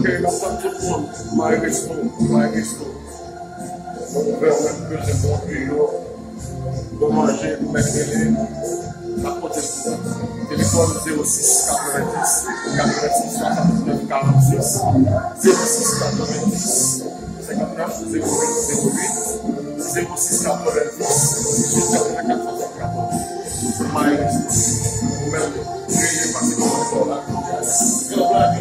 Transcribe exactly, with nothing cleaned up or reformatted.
Ok, n ap tann tout moun. Mari Resto, Mari Resto. Bon, vrèman, nou bezwen bon griyo, bon manje, nou mèt rele, n ap pote l pou ou. Telefòn zewo sis katrevendis, katrevendis, swasannèf, karannsis, zewo sis katrevendis, senkannèf, zewo uit, zewo uit, zewo sis katrevendis, dizuit katrevenkat, swasannkatòz. Mari Resto. Ou menm, rele pase kòmantè w la. Gran Mari.